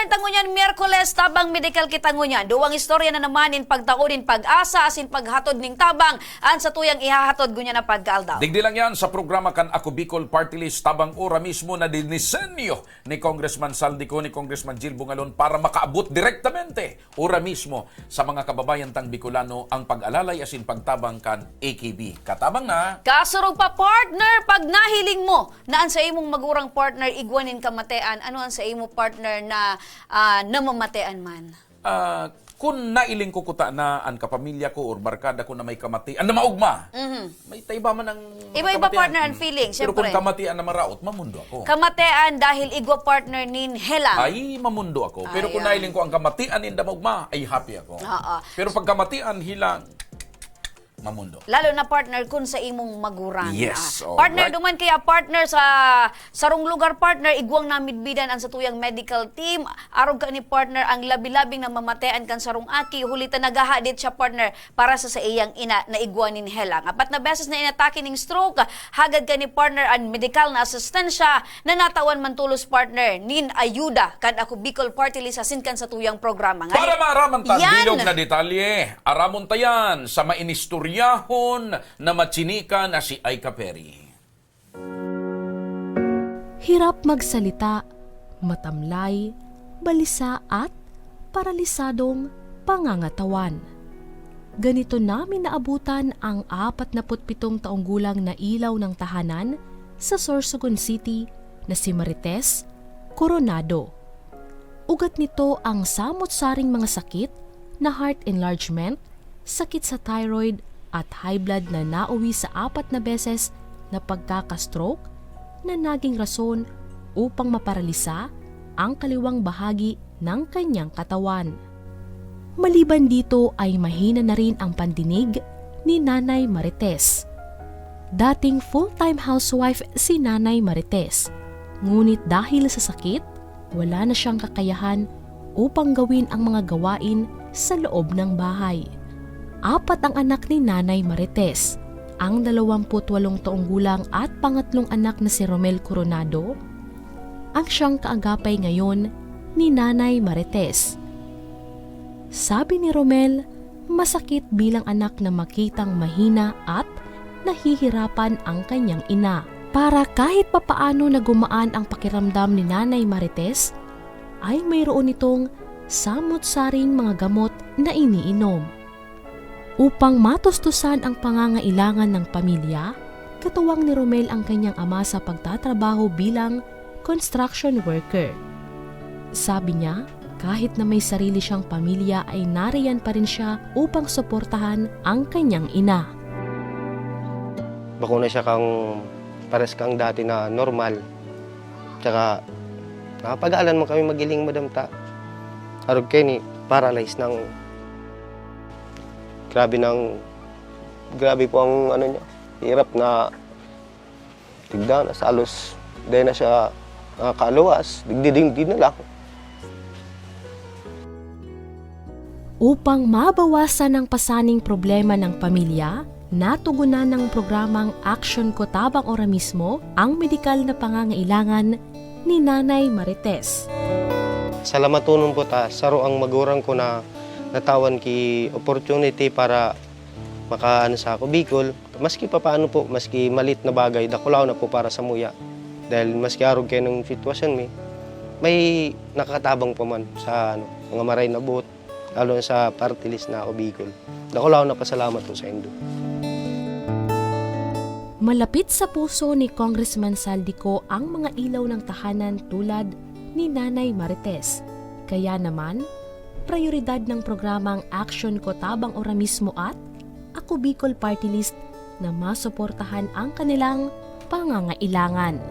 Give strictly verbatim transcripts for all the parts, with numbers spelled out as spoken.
Ta ngunyan Miyerkules, tabang medikal kita ngunyan. Duwang istorya na naman nin pagtao nin pag-asa asin paghatod nin tabang an satuyang ihahatod ngunyan na pagkaaldaw. Digdi lang yan sa programa kan Ako Bicol Party List, tabang ora mismo na dinisenyo ni Congressman Zaldy Co, ni Congressman Jil Bungalon para makaabot direktamente, ora mismo, sa mga kababayan tang Bicolano ang pag-alalay asin pagtabang kan A K B. Katabang na! Kasurog pa, partner, pag nahiling mo na an sa imong magurang, partner, igwa nin kamatean, ano an sa imo, partner, na, ah, namamatean man? Ah, kun nailing ko kuta na an kapamilya ko or barkada ko na may kamatian na maogma, Mhm. may taiba man ang Iba-iba, kamatian. partner, ang Mm. feeling, Pero kung syempre. kamatian na maraot, mamundo ako. Kamatean dahil igwa, partner, nin helang. Ay, mamundo ako. Pero kung Ayan. nailing ko ang kamatian ninda maogma, ay happy ako. Oo. Pero pag kamatian, helang, mamundo. Lalo na, partner, kun sa imong magurang. Yes, Ah, partner, alright. duman kaya, partner, sa sarong lugar, partner, igwang namidbidan an satuyang medical team. Arog kani, partner, ang labi-labing namamatean kan sarong aki, huli ta naghahadit siya, partner, para sa saiyang ina na igwa nin helang. Apat na beses na inatake ning stroke, hagad kani, partner, an medikal na asistensya na natawan man tolos, partner, nin ayuda kan Ako Bicol Party List asin kan satuyang programa. Ngani, Para maaraman ta an yan. bilog na detalye, aramon ta yan sa mainistoryahon na matsinikan na si Aika Perry. Hirap magsalita, matamlay, balisa at paralisadong pangangatawan. Ganito namin naabutan ang apat na putpitong taong gulang na ilaw ng tahanan sa Sorsogon City na si Marites Coronado. Ugat nito ang samot-saring mga sakit na heart enlargement, sakit sa thyroid at high blood na nauwi sa apat na beses na pagkaka-stroke na naging rason upang maparalisa ang kaliwang bahagi ng kanyang katawan. Maliban dito ay mahina na rin ang pandinig ni Nanay Marites. Dating full-time housewife si Nanay Marites, ngunit dahil sa sakit, wala na siyang kakayahan upang gawin ang mga gawain sa loob ng bahay. Apat ang anak ni Nanay Marites, ang dalawamput walong taong gulang at pangatlong anak na si Romel Coronado, ang siyang kaagapay ngayon ni Nanay Marites. Sabi ni Romel, masakit bilang anak na makitang mahina at nahihirapan ang kanyang ina. Para kahit papaano na gumaan ang pakiramdam ni Nanay Marites, ay mayroon itong samot-saring mga gamot na iniinom. Upang matustusan ang pangangailangan ng pamilya, katuwang ni Romel ang kanyang ama sa pagtatrabaho bilang construction worker. Sabi niya, kahit na may sarili siyang pamilya ay nariyan pa rin siya upang suportahan ang kanyang ina. Bako na siya kang pares kang dati na normal. Tsaka, nakapag-aalan man kami magiling, madam, ta. Arog kaini, paralyze ng, grabe ng, grabe po ang ano niya, hirap na tigda na sa alos, dahil na siya nakakaluwas, digdi-digdi na lang. Upang mabawasan ang pasaning problema ng pamilya, natugunan ng programang Action Ko Tabang Ora Mismo ang medikal na pangangailangan ni Nanay Marites. Salamaton po ta, saro ang magurang ko na natawan ki opportunity para makaano sa ako, Bicol. Maski papaano po, maski malit na bagay, dakulaw na po para sa muya. Dahil maski arog kayo ng sitwasyon mi, may nakatabang pa man sa ano, mga maray na buot, lalo na sa party list na ako, Bicol. Dakulaw na pasalamat po sa indo. Malapit sa puso ni Congressman Zaldy Co ang mga ilaw ng tahanan tulad ni Nanay Marites. Kaya naman, prayoridad ng programang Action Ko Tabang Ora Mismo at Ako Bicol Party List na masuportahan ang kanilang pangangailangan.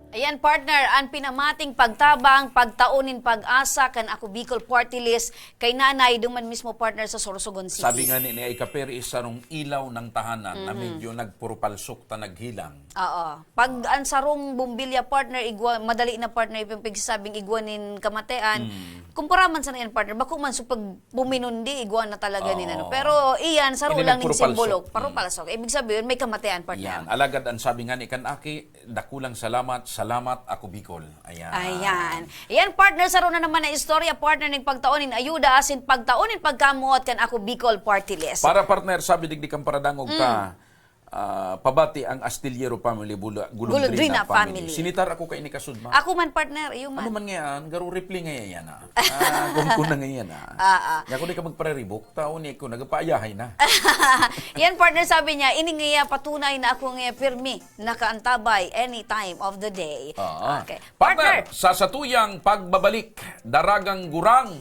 Ayan, partner, ang pinamating pagtabang, pagtao nin pag-asa kan Ako Bicol Party List kay Nanay duman mismo, partner, sa Sorsogon City. Sabi nga ni, ni Aika Perry, isa rong ilaw ng tahanan na Mhm. medyo nagpurupalsok ta naghilang. Oo. Pag ang sarong bombilya, partner, igwa, madali na, partner, yung pagsasabing igwa nin kamatean. Mm. Kumpara man sana yan, partner, bako man, so pag puminundi, igwa na talaga nin ano. Oo. Pero iyan, saro Ini lang ning nagpurupalsok. simbolo. Mm. Parupalsok. Ibig sabihin, may kamatean, partner. Yan. Alagad ang sabi nga ni kan aki, dakulang salamat sa Salamat, Ako Bicol. Ayan. Ayan. Ayan, partner, saro na naman na istorya, partner, ning pagtao nin ayuda asin pagtao nin pagkamoot kan Ako Bicol Party List. Para, partner, sabi digdi kan paradangog ka, ah, pabati ang Astillero family, bula, Golondrina Golondrina family. family. Sinitar ako kay ni Kasudma. Ako man, partner, iyo man. Ano man ngayon, garo reply ngayon yan, ah. Ah, kung kuna ngayon, ah. Ah, ah. Nga ako di ka magpararibok, tao ni ko, nagpaayahay na. Yan, partner, sabi niya, ini nga patunay na ako nga pirmi, nakaantabay any time of the day. Oo. Okay. Partner, Partner! sa satuyang pagbabalik, daragang gurang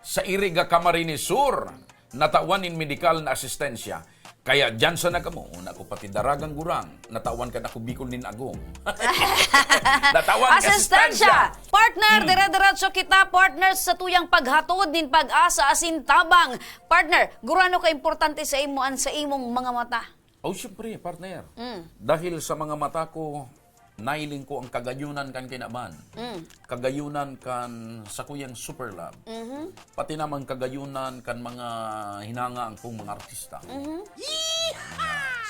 sa Iriga, Camarines Sur, natawan nin medikal na asistensya. Kaya dyan sa nagamo, una ko pati daragang gurang, natawan kan Ako Bicol nin agom. Natawan nin Asistensya! asistensya! Partner, Hmm. dire-diretso kita, partner, sa tuyang paghatod nin pag-asa asin tabang. Partner, gurano ka importante sa imo an sa imong mga mata? Oh, siyempre, partner. Mm. Dahil sa mga mata ko, nailing ko ang kagayunan kan kinaban. Mm. Kagayunan kan sakuyang Super Love. Mhm. Pati naman kagayunan kan mga hinangaan kong mga artista. Mhm.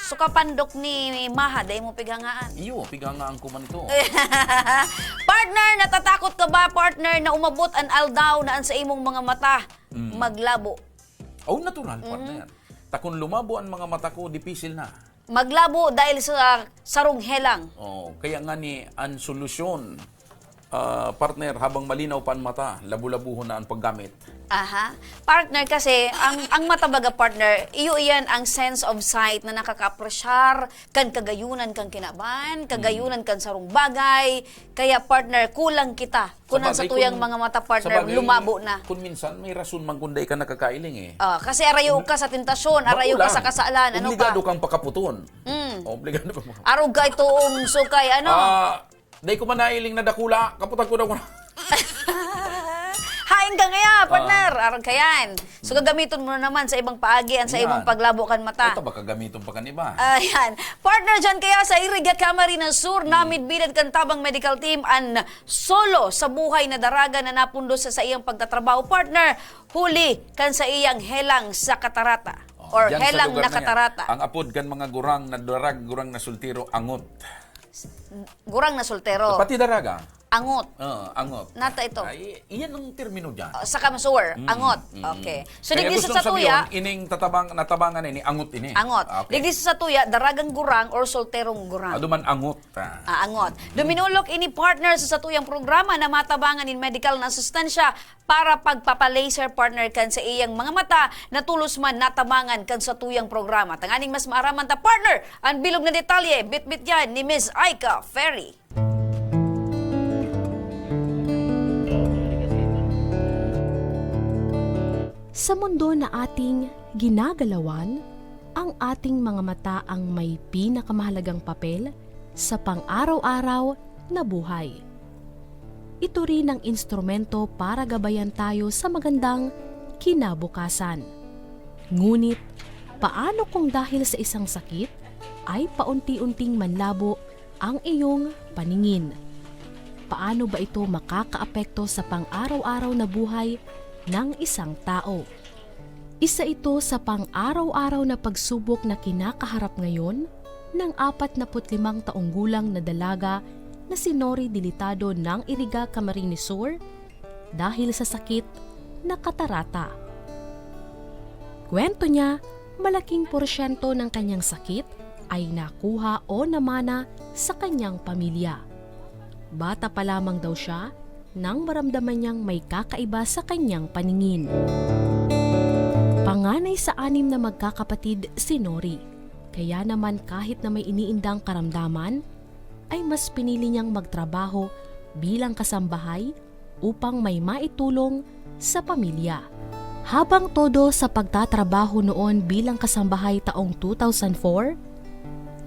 So, kapandok ni Maha, dai mo pighangaan? Iyo, pighangaan ko man ito. Partner, natatakot ka ba, partner, na umabot an aldaw na an sa imong mga mata Mm. maglabo? Oh, natural, Mhm. partner. Ta kun lumabo an mga mata ko, dipisil na. Maglabo dahil sa sarong helang. Oo, kaya nga ni an solusyon, ah, partner, habang malinaw pa an mata, labo-labuhon na an paggamit. Aha. Partner, kasi ang, ang mata baga, partner, iyo iyan ang sense of sight na nakakaapresyar kan kagayunan kan kinaban, kagayunan Mm. kan sarong bagay. Kaya, partner, kulang kita. Kun an Sabagay, satuyang kun, mga mata, partner, sabagay, lumabo na. kun minsan, may rason man kun dai ka nakakailing eh. Ah, kasi arayo Obli-, ka sa tentasyon, arayo ka Makulang. sa kasalan, ano Obligado ka? kang pakaputon. Mm. Obligado kang makaputon. Arog ka itoong sukay, ano? Ah, dai ko man nailing na dakula, kaputan ko na ko na. Hain ka ngaya, Ah. partner. Arog ka yan. So, gagamiton mo na naman sa ibang paagi, an sa Yan. imong paglabo kan mata. O, ta baka gamiton pa kan iba. Ayan. Partner, dyan kaya sa Iriga, Camarines Sur, Hmm. namidbidan kan Tabang Medical Team an solo sa buhay na daraga na napundos sa saiyang pagtatrabaho, partner, huli kan saiyang helang sa katarata Oh, or dyan sa helang lugar na na yan. katarata. Ang apod kan mga gurang na darag, gurang na soltero, angot. Gurang na soltero. Pati daraga. Angot. Oo, angot. Nata ito. Ay, iyan ang termino dyan. Oh, sa Kamsur, Mm, angot. mm. Okay. So, Kaya digdi sa gustong satuya, sabihin, ining tatabang, natabangan ini, angot ini. Angot. Okay. Digdi sa satuya, daragang gurang or solterong gurang. Ado man angot, ah. Ah, angot. Mm. Duminolok ini, partner, sa satuyang programa na matabangan nin medical na asistensya para pagpapa-laser, partner, kan sa iyang mga mata na tolos man natabangan kan satuyang programa. Tanganing mas maaraman ta, partner, an bilog na detalye, bitbit yan ni Miss Aika Ferry. Sa mundo na ating ginagalawan, ang ating mga mata ang may pinakamahalagang papel sa pang-araw-araw na buhay. Ito rin ang instrumento para gabayan tayo sa magandang kinabukasan. Ngunit, paano kung dahil sa isang sakit ay paunti-unting manlabo ang iyong paningin? Paano ba ito makakaapekto sa pang-araw-araw na buhay ng isang tao? Isa ito sa pang-araw-araw na pagsubok na kinakaharap ngayon ng apat na put limang taong gulang na dalaga na si Nori Delitado ng Iriga, Camarines Sur, dahil sa sakit na katarata. Kwento niya, malaking porsyento ng kanyang sakit ay nakuha o namana sa kanyang pamilya. Bata pa lamang daw siya nang maramdaman niyang may kakaiba sa kanyang paningin. Panganay sa anim na magkakapatid si Nori, kaya naman kahit na may iniindang karamdaman, ay mas pinili niyang magtrabaho bilang kasambahay upang may maitulong sa pamilya. Habang todo sa pagtatrabaho noon bilang kasambahay taong two thousand four,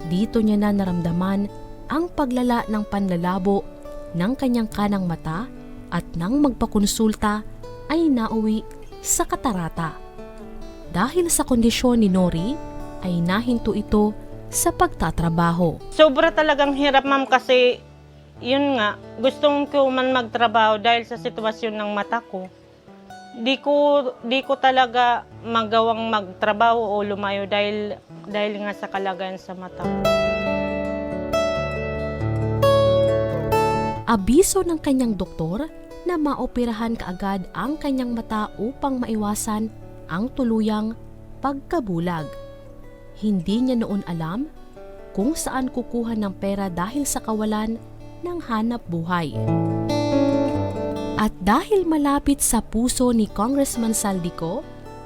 dito niya na naramdaman ang paglala ng panlalabo ng kanyang kanang mata at nang magpakonsulta ay nauwi sa katarata. Dahil sa kondisyon ni Nori, ay nahinto ito sa pagtatrabaho. Sobra talagang hirap, ma'am, kasi yun nga, gustong ko man magtrabaho dahil sa sitwasyon ng mata ko. Di ko, di ko talaga magawang magtrabaho o lumayo dahil, dahil nga sa kalagayan sa mata. Abiso ng kanyang doktor na maoperahan kaagad ang kanyang mata upang maiwasan ang tuluyang pagkabulag. Hindi niya noon alam kung saan kukuha ng pera dahil sa kawalan ng hanap buhay. At dahil malapit sa puso ni Congressman Zaldy Co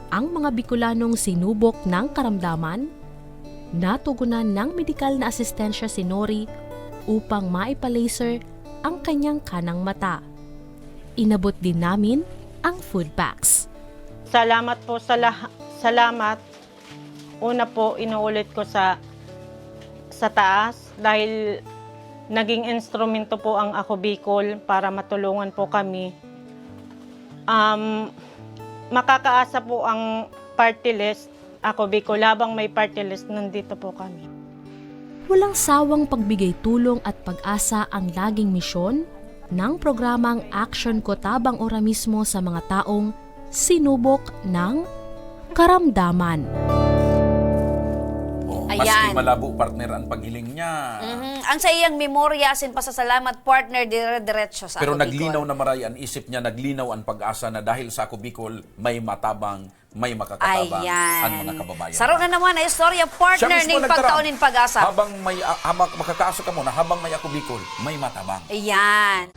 ang mga Bicolanong sinubok ng karamdaman, natugunan ng medikal na asistensya si Nori upang maipa-laser ang kanyang kanang mata. Inabot din namin ang food packs. Salamat po sa lah- salamat. Una po, inuulit ko sa sa taas dahil naging instrumento po ang Ako Bicol para matulungan po kami. Um, makakaasa po ang party list, Ako Bicol, habang may party list, nandito po kami. Walang sawang pagbigay tulong at pag-asa ang laging misyon ng programang Action Ko Tabang Ora Mismo sa mga taong sinubok ng karamdaman. Oh, maski Ayan. malabo, partner, ang paghiling niya. Mhm. Ang sa iyang memorya, asin pasasalamat, partner, dire-diretso sa Pero Ako naglinaw Bicol. na maray ang isip niya, naglinaw ang pag-asa na dahil sa Ako Bicol, may matabang, may makakatabang Ayan. ang mga kababayan. Saro na naman na istorya, partner, Siya mismo ning nagtaram. pagtao nin pag-asa. Habang may, ah, habang makakaasa ka muna, habang may Ako Bicol, may matabang. Ayan.